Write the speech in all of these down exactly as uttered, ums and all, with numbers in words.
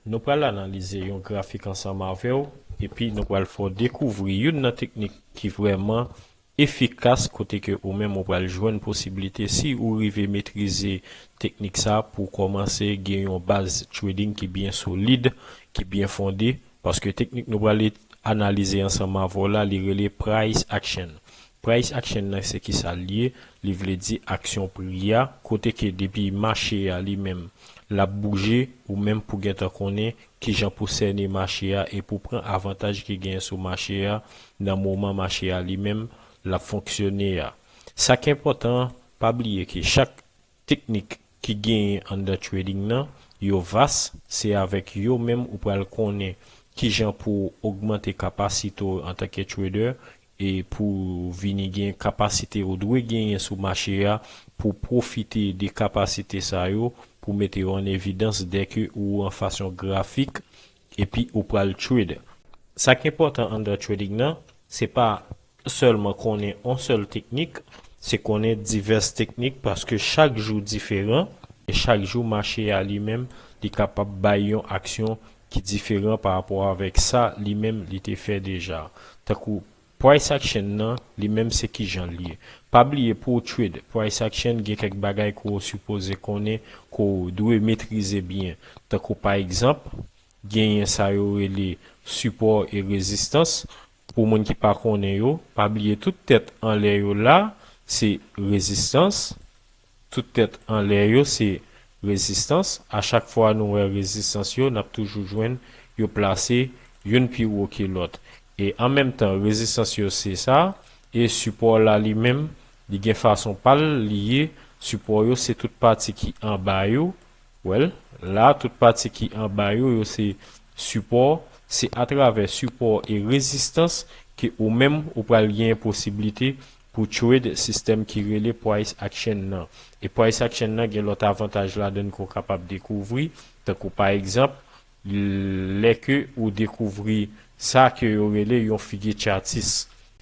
Nou pral analize yon grafik ansanm avè w, epi nou pral fè w dekouvri youn nan teknik ki vrèman efikas kote ke ou menm ou pral jwenn posiblite si ou rive metrize teknik sa pou kòmanse gen yon baz trading ki byen solid, ki byen fonde, paske teknik nou pral analize ansanm avè w la, li rele price action. Price action nan se ki sa l ye? Li vle di aksyon pri a, kote ke depi mache a li menm l ap bouje, ou menm pou gentan konnen kijan pou sène mache a e pou pran avantaj ki genyen sou mache a nan moman mache a li menm l ap fonksyone a. Sa k enpòtan, pa bliye ke chak teknik ki genyen anndan trading nan, yo vas, se avèk yo menm ou pral konnen kijan pou ogmante kapasite w antanke trader e pou vini gen kapasite ou dwe genyen sou mache a pou pwofite de kapasite sa yo pou mete yo an evidans dèke ou an fasyon grafik epi ou pral trade. Sa k enpòtan anndan trading nan, se pa sèlman konnen on sèl teknik, se konnen divès teknik paske chak jou diferan e chak jou mache a li menm li kapab bay yon aksyon ki diferan pa rapò avèk sa li menm li te fè deja. Tankou price action nan, li menm se kijan l ye. Pa bliye pou w trade price action, gen kèk bagay ke w sipoze konnen, ke w dwe metrize byen. Tankou pa egzanp, genyen sa yo rele sipò e rezistans. Pou moun ki pa konnen yo, pa bliye tout tèt anlè yo la, se rezistans. Tout tèt anlè yo se rezistans. A chak fwa nou wè rezistans yo, n ap toujou jwenn yo plase youn pi wo ke lòt. E an menm tan, rezistans yo se sa, e sipò la li menm, li gen fason pa l li ye. Sipò yo se tout pati ki anba yo. Well, la, tout pati ki anba yo, yo se sipò. Se atravè sipò e rezistans ke ou menm ou pral gen posiblite pou trade sistèm ki rele price action nan. E price action nan gen lòt avantaj ladan l ke w kapab dekouvri, tankou pa egzanp, lè ke ou dekouvri sa ke yo rele yon Fibonacci.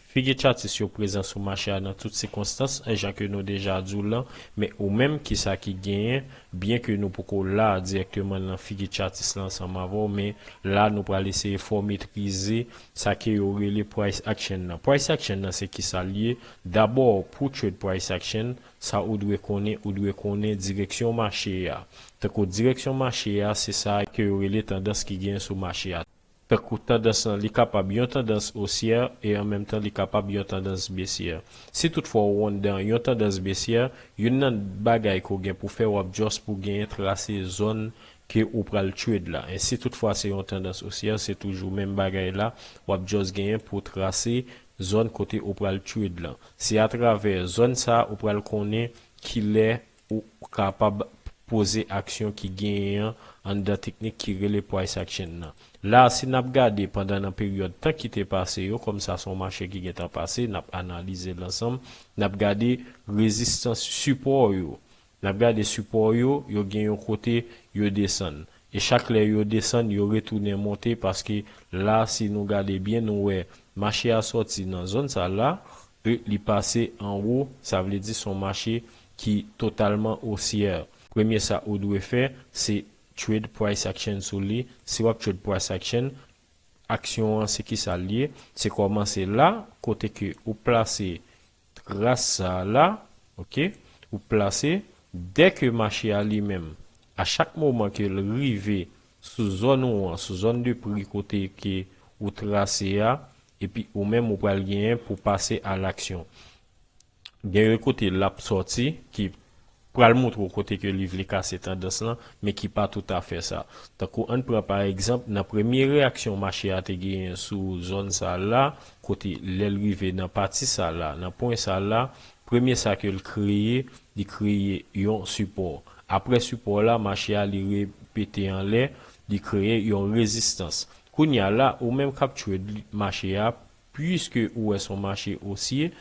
Fibonacci yo prezan sou mache a nan tout sikonstans, jan ke nou deja di w lan, men ou menm ki sa ki genyen, byen ke nou poko la dirèkteman nan Fibonacci la ansanm avè w, men la nou pral eseye fè w metrize sa ke yo rele price action nan. Price action nan se ki sa l ye? Dabò, pou trade price action, sa ou dwe konnen, ou dwe konnen direksyon mache a. Tankou direksyon mache a, se sa ke yo rele tandans ki genyen sou mache a. Tankou tandans lan, li kapab yon tandans osyè e an menm tan li kapab yon tandans besyè. Si toutfwa ou anndan yon tandans besyè, youn nan bagay ke w gen pou fè, w ap just pou genyen trase zòn ke ou pral trade la. E si toutfwa se yon tandans osyè, se toujou menm bagay la, w ap just genyen pou trase zòn kote ou pral trade lan. Se atravè zòn sa ou pral konnen kilè ou kapab poze aksyon ki genyen an anndan teknik ki rele price action nan. La, si n ap gade pandan nan peryòd tan ki te pase yo, kòm sa se yon mache ki gentan pase, n ap analize l ansanm, n ap gade rezistans, sipò yo. N ap gade sipò yo, yo gen yon kote yo desann. E chak lè yo desann, yo retounen monte paske la, si nou gade byen, nou wè mache a sòti nan zòn sa la, e li pase anwo, sa vle di se yon mache ki totalman osyè. Premye sa ou dwe fè, se trade price action sou li. Si w ap trade price action, aksyon an se ki sa l ye? Se kòmanse la, kote ke ou plase tras sa la, oke? Ou plase, dèke mache a li menm, a chak moman ke l rive sou zòn ou an, sou zòn de pri kote ke ou trase a, epi ou menm ou pral genyen pou pase a laksyon. Gen yon kote l ap sòti ki pral montre w kote ke li vle kase tandans lan, men ki pa toutafè sa. Tankou ann pran pa egzanp, nan premye reyaksyon mache a te genyen sou zòn sa la, kote lè l rive nan pati sa la, nan pwen sa la, premye sa ke l kreye, li kreye yon sipò. Apre sipò la, mache a li repete anlè, li kreye yon rezistans. Kounye a la, ou menm k ap trade mache a, piske ou wè se yon mache osye,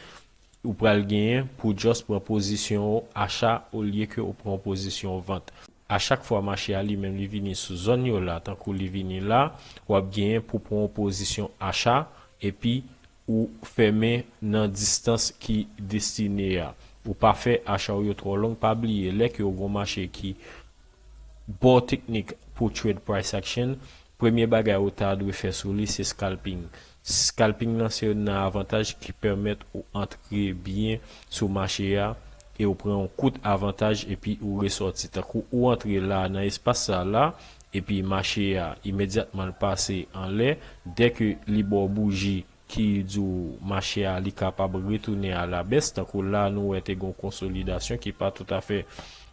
ou pral genyen pou just pran pozisyon w acha olye ke ou pran pozisyon vant. A chak fwa mache a li menm li vini sou zòn yo la, tankou li vini la, w ap genyen pou pran yon pozisyon acha, epi ou fèmen nan distans ki destine a. Ou pa fè acha w yo twò long, pa bliye, lè ke w gon mache ki bò teknik pou trade price action, premye bagay ou ta dwe fè sou li se scalping. Scalping nan se youn nan avantaj ki pèmèt ou antre byen sou mache a e ou pran yon kout avantaj epi ou resòti. Tankou ou antre la nan espas sa la, epi mache a imedyatman l pase anlè, dèke li ba w bouji ki di w mache a li kapab retounen a la bès, tankou la nou wè te gen yon konsolidasyon ki pa toutafè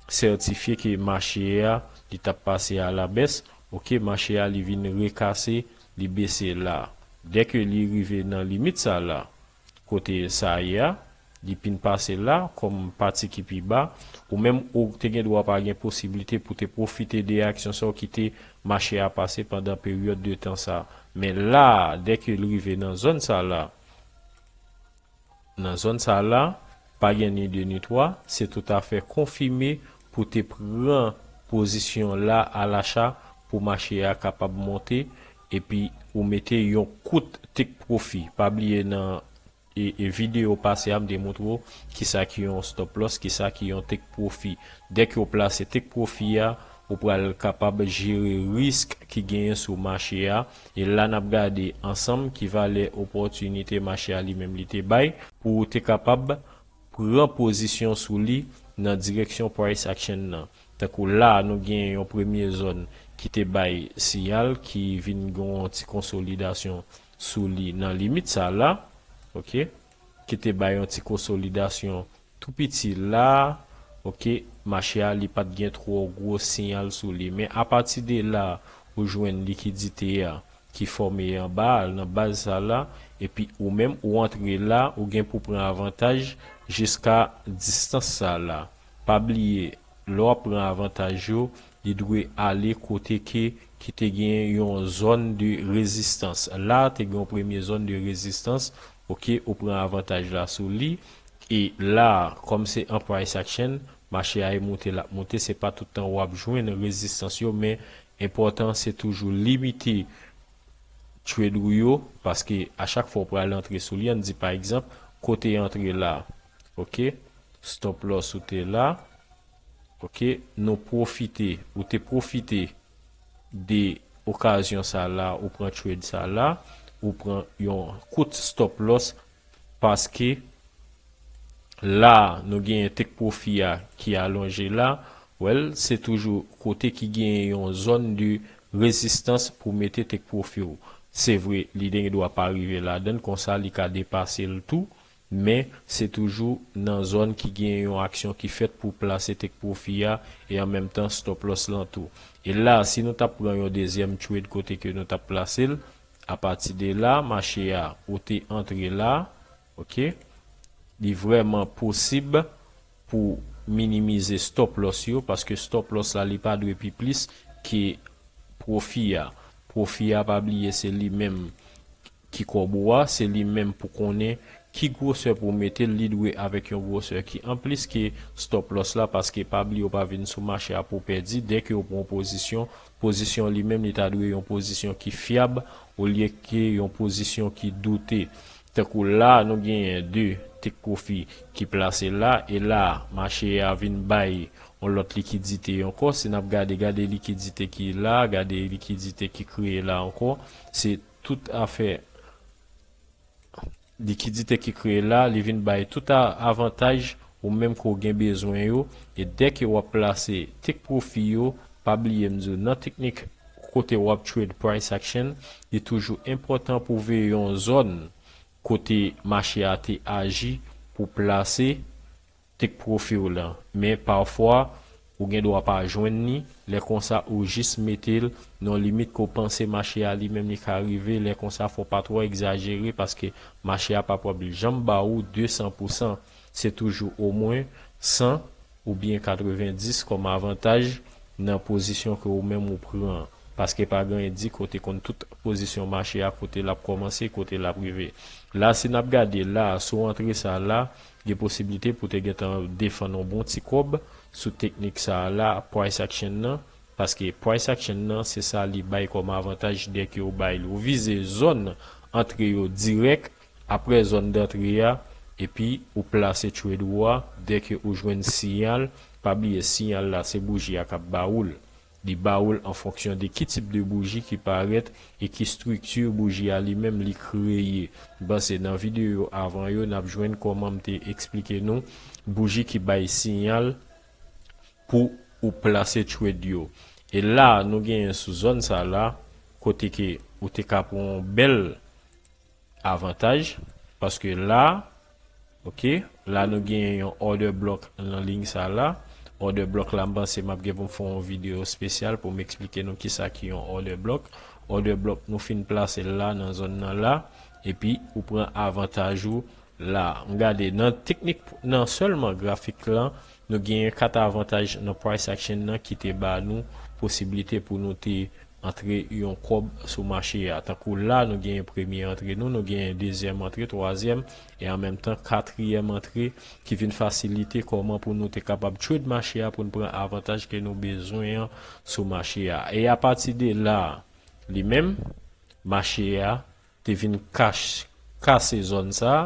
sètifye ke mache a li t ap pase a la bès, oke, mache a li vin rekase, li bese la. Dèke li rive nan limit sa la, kote sa ye a, li fin pase la kòm pati ki pi ba, ou menm ou te gen dwa pa gen posiblite pou te pwofite de aksyon sa w kite mache a pase pandan peryòd de tan sa. Men la, dèke l rive nan zòn sa la, nan zòn sa la, pa gen ni de ni twa, se toutafè konfime pou te pran pozisyon la alacha pou mache a kapab monte, epi ou mete yon kout take profit. Pa bliye nan e, e videyo pase a, m te montre w kisa ki yon stop loss, kisa ki yon take profit. Dèke w plase take profit a, ou pral kapab jere risk ki genyen sou mache a. E la n ap gade ansanm ki valè opòtinite mache a li menm li te bay pou ou te kapab pran pozisyon sou li nan direksyon price action nan. Tankou la, nou gen yon premye zòn ki te bay siyal, ki vin gen yon ti konsolidasyon sou li nan limit sa la, oke, ki te bay yon ti konsolidasyon tou piti la, oke, mache a li pa t gen twò gwo siyal sou li. Men apati de la, ou jwenn likidite a ki fòme anba a, nan baz sa la, epi ou menm ou antre la, ou gen pou pran avantaj jiska distans sa la. Pa bliye, lè w ap pran avantaj yo, li dwe ale kote ke ki te gen yon zòn de rezistans. La, te gen yon premye zòn de rezistans, oke, ou pran avantaj la sou li. E la, kòm se an price action, mache a e monte, l ap monte, se pa tout tan w ap jwenn rezistans yo, men enpòtan se toujou limite trade ou yo, paske a chak fwa w pral antre sou li, ann di pa egzanp, kote antre la, oke, stop loss ou te la, oke, nou pwofite, ou te pwofite de okazyon sa la, ou pran trade sa la, ou pran yon kout stop loss, paske la, nou genyen take profit a ki alonje la, well, se toujou kote ki genyen yon zòn de rezistans pou mete take profit ou. Se vre, li gen dwa pa rive ladan l, konsa li ka depase l tou, men se toujou nan zòn ki gen yon aksyon ki fèt pou plase take profit a e an menm tan stop loss lan tou. E la, si nou t ap pran yon dezyèm trade kote ke nou t ap plase l, apati de la, mache a, ou te antre la, oke? Li vrèman posib pou minimize stop loss yo, paske stop loss la, li pa dwe pi plis ke pwofi a. Pwofi a, pa bliye, se li menm ki kòb ou a, se li menm pou konnen ki gwosè pou w mete l, li dwe avèk yon gwosè ki anplis ke stop loss la, paske pa bliye w pa vin sou mache a pou w pèdi. Dèke w pran yon pozisyon, pozisyon li menm li ta dwe yon pozisyon ki fyab, olye ke yon pozisyon ki doute. Tankou la, nou genyen de take profit ki plase la, e la, mache a vin bay yon lòt likidite ankò. Si n ap gade, gade likidite ki la, gade likidite ki kreye la ankò. Se tout afè likidite ki kreye la, li vin bay tout a-, avantaj ou menm ke w gen bezwen yo. E dèke w ap plase take profit yo, pa bliye m di w, nan teknik kote w ap trade price action, li toujou enpòtan pou veye yon zòn kote mache a te aji pou plase take profit w lan. Men pafwa, ou gen dwa pa jwenn ni, lè konsa ou jis mete l nan limit ke w panse mache a li menm li ka rive, lè konsa fò w pa twò egzajere paske mache a p ap janm ba ou de san pou san, se toujou omwen san oubyen katrevenndis kòm avantaj nan pozisyon ke ou menm ou pran. Paske pa gen anyen di kote konn tout pozisyon mache a, kote l ap kòmanse, kote l ap rive. La, si n ap gade la, si w antre sa la, gen posiblite pou te gentan defann yon bon ti kòb sou teknik sa a la, price action nan, paske price action nan, se sa li bay kòm avantaj dèke w bay li. Ou vize zòn antre yo dirèk, apre zòn dantre a, epi ou plase trade ou a, dèke ou jwenn siyal, pa bliye siyal la, se bouji a k ap ba ou l. Li ba ou l an fonksyon de ki tip de bouji ki parèt e ki estrikti bouji a li menm li kreye. M panse nan videyo avan yo, n ap jwenn kòman m te eksplike nou bouji ki bay siyal pou ou plase trade yo. E la, nou genyen sou zòn sa la, kote ke ou te ka pran yon bèl avantaj, paske la, ok, la nou genyen yon order block nan liy sa la. Order block la, m panse m ap gen pou m fè yon videyo espesyal pou m eksplike nou kisa ki yon order block. Order block, nou fin plase l la nan zòn nan la, epi ou pran avantaj ou la. M gade nan teknik nan sèlman grafik lan, nou genyen kat avantaj nan price action nan ki te ba nou posiblite pou nou te antre yon kòb sou mache a. Tankou la, nou genyen premye antre nou, nou genyen dezyèm antre, twazyèm, e an menm tan katriyèm antre ki vin fasilite kòman pou nou te kapab trade mache a pou n pran avantaj ke nou bezwen an sou mache a. E apati de la, li menm, mache a te vin kach, kase zòn sa a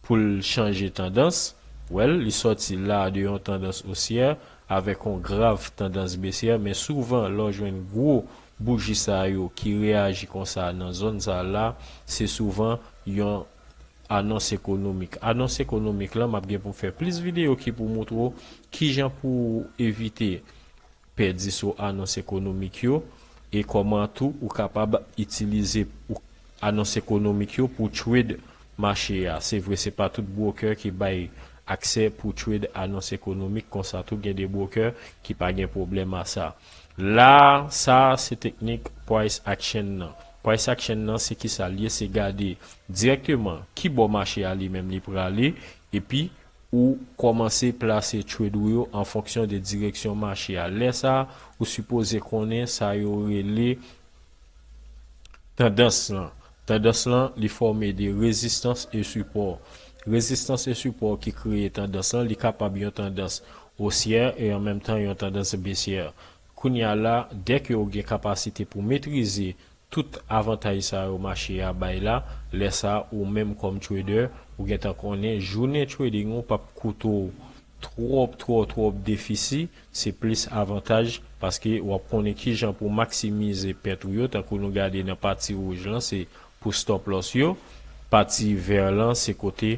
pou l chanje tandans. Wèl, li sòti la de yon tandans osyè avèk yon grav tandans besyè, men souvan lè w jwenn gwo bouji sa yo ki reyaji konsa nan zòn sa la, se souvan yon anons ekonomik. Anons ekonomik lan, m ap gen pou m fè plis videyo ki pou moutre w kijan pou w evite pèdi sou anons ekonomik yo, e kòman tou ou kapab itilize ou, anons ekonomik yo pou trade mache a. Se vre, se pa tout broker ki bay aksè pou trade anons ekonomik, konsa tou gen de broker ki pa gen pwoblèm a sa. La, sa se teknik price action nan. Price action nan, se ki sa l ye, se gade dirèkteman ki bò mache a li menm li prale, epi ou kòmanse plase trade ou yo an fonksyon de direksyon mache a. Lè sa, ou sipoze konnen sa yo rele tandans lan. Tandans lan, li fòme de rezistans e sipò. Rezistans e sipò ki kreye tandans lan, li kapab yon tandans osyè e an menm tan yon tandans besyè. Kounye a la, dèke ou gen kapasite pou metrize tout avantaj sa yo mache a bay la, lè sa ou menm kòm trader, ou gentan konnen jounen trading ou p ap koute w twòp, twòp, twòp defisi, se plis avantaj paske w ap konnen kijan pou w maksimize pèt ou yo, tankou nou gade nan pati wouj lan, se pou stop loss yo, pati vè lan, se kote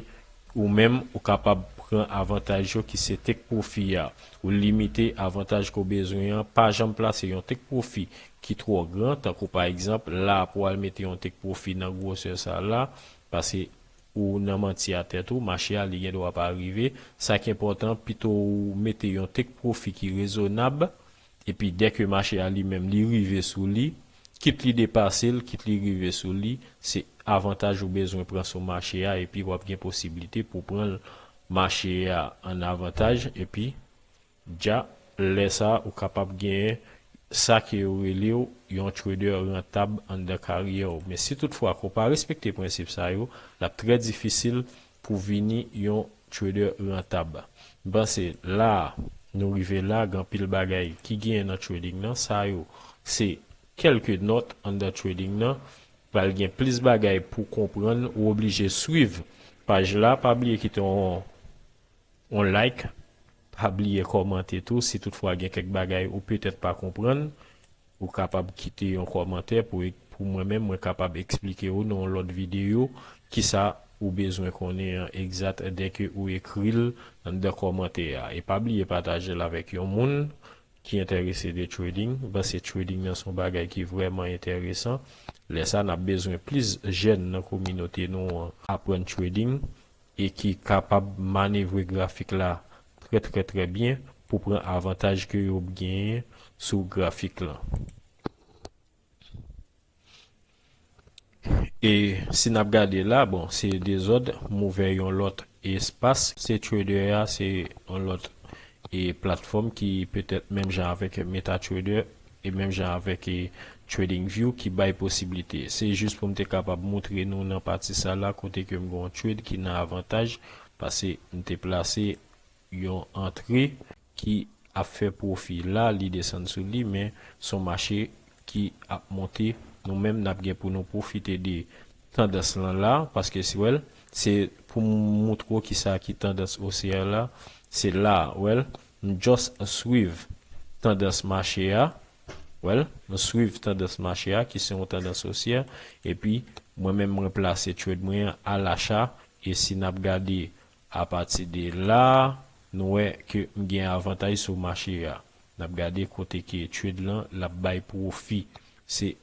ou menm ou kapab pran avantaj yo ki se take profit a. Ou limite avantaj ke w bezwen an, pa janm plase yon take profit ki twò gran, tankou pa egzanp, la pou w al mete yon take profit nan gwosè sa la, paske ou nan manti a tèt ou, mache a li gen dwa pa rive. Sa ki enpòtan, pito ou mete yon take profit ki rezonab, epi dèke mache a li menm li rive sou li, kit li depase l, kit li rive sou li, se avantaj ou bezwen pran sou mache a, epi w ap gen posiblite pou pran l mache a an avantaj, epi dja lè sa ou kapab genyen sa ke yo rele w yon trader rantab anndan karyè w. Men si toutfwa ke w pa respekte prensip sa yo, l ap trè difisil pou vini yon trader rantab. M panse la, nou rive la, gen anpil bagay ki genyen nan trading nan. Sa yo, se kèlke nòt anndan trading nan. Pral gen plis bagay pou konprann, ou oblije swiv paj la. Pa bliye kite yon, yon like, pa bliye kòmante tou. Si toutfwa gen kèk bagay ou petèt pa konprann, ou kapab kite yon kòmantè pou, pou mwen menm, mwen kapab eksplike ou nan yon lòt videyo kisa ou bezwen konnen an egzat dèke ou ekri l anndan kòmantè a. E pa bliye pataje l avèk yon moun ki enterese de trading. M panse trading nan se yon bagay ki vrèman enteresan. Lè sa, n ap bezwen plis jèn nan kominote nou an aprann trading e ki kapab manevre grafik la trè, trè, trè byen pou pran avantaj ke yo genyen sou grafik lan. E si n ap gade la, bon, se dezòd, m ouvè yon lòt espas. Se Trader a, se yon lòt e platfòm ki petèt menm jan avèk MetaTrader e menm jan avèk e TradingView ki bay posiblite. Se jis pou m te kapab moutre nou nan pati sa la kote ke m gen yon trade ki nan avantaj, paske m te plase yon antre ki ap fè pwofi la, li desann sou li, men se yon mache ki ap monte. Nou menm, n ap gen pou nou pwofite de tandans lan la, paske si w wè l, se pou m moutre w kisa ki tandans osyè la, se la, w wè l, m just swiv tandans mache a, Well, nou swiv tandans mache a ki se yon tandans osyè, epi mwen menm mwen plase trade mwen an alacha, e si n ap gade apati de la, nou wè ke m gen avantaj sou mache a. N ap gade kote ke trade lan l ap bay pwofi. Se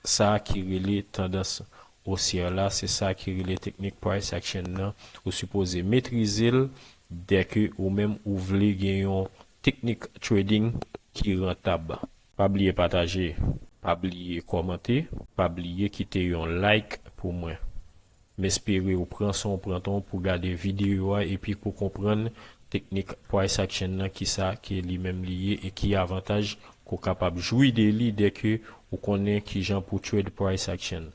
sa ki rele tandans osyè la, se sa ki rele teknik price action nan. Ou sipoze metrize l dèke ou menm ou vle gen yon teknik trading ki rantab. Pa bliye pataje, pa bliye kòmante, pa bliye kite yon like pou mwen. M espere ou pran san w pran tan w pou gade videyo a epi pou konprann teknik price action nan, kisa ke li menm li ye e ki avantaj ke w kapab jwi de li dèke ou konnen kijan pou trade price action.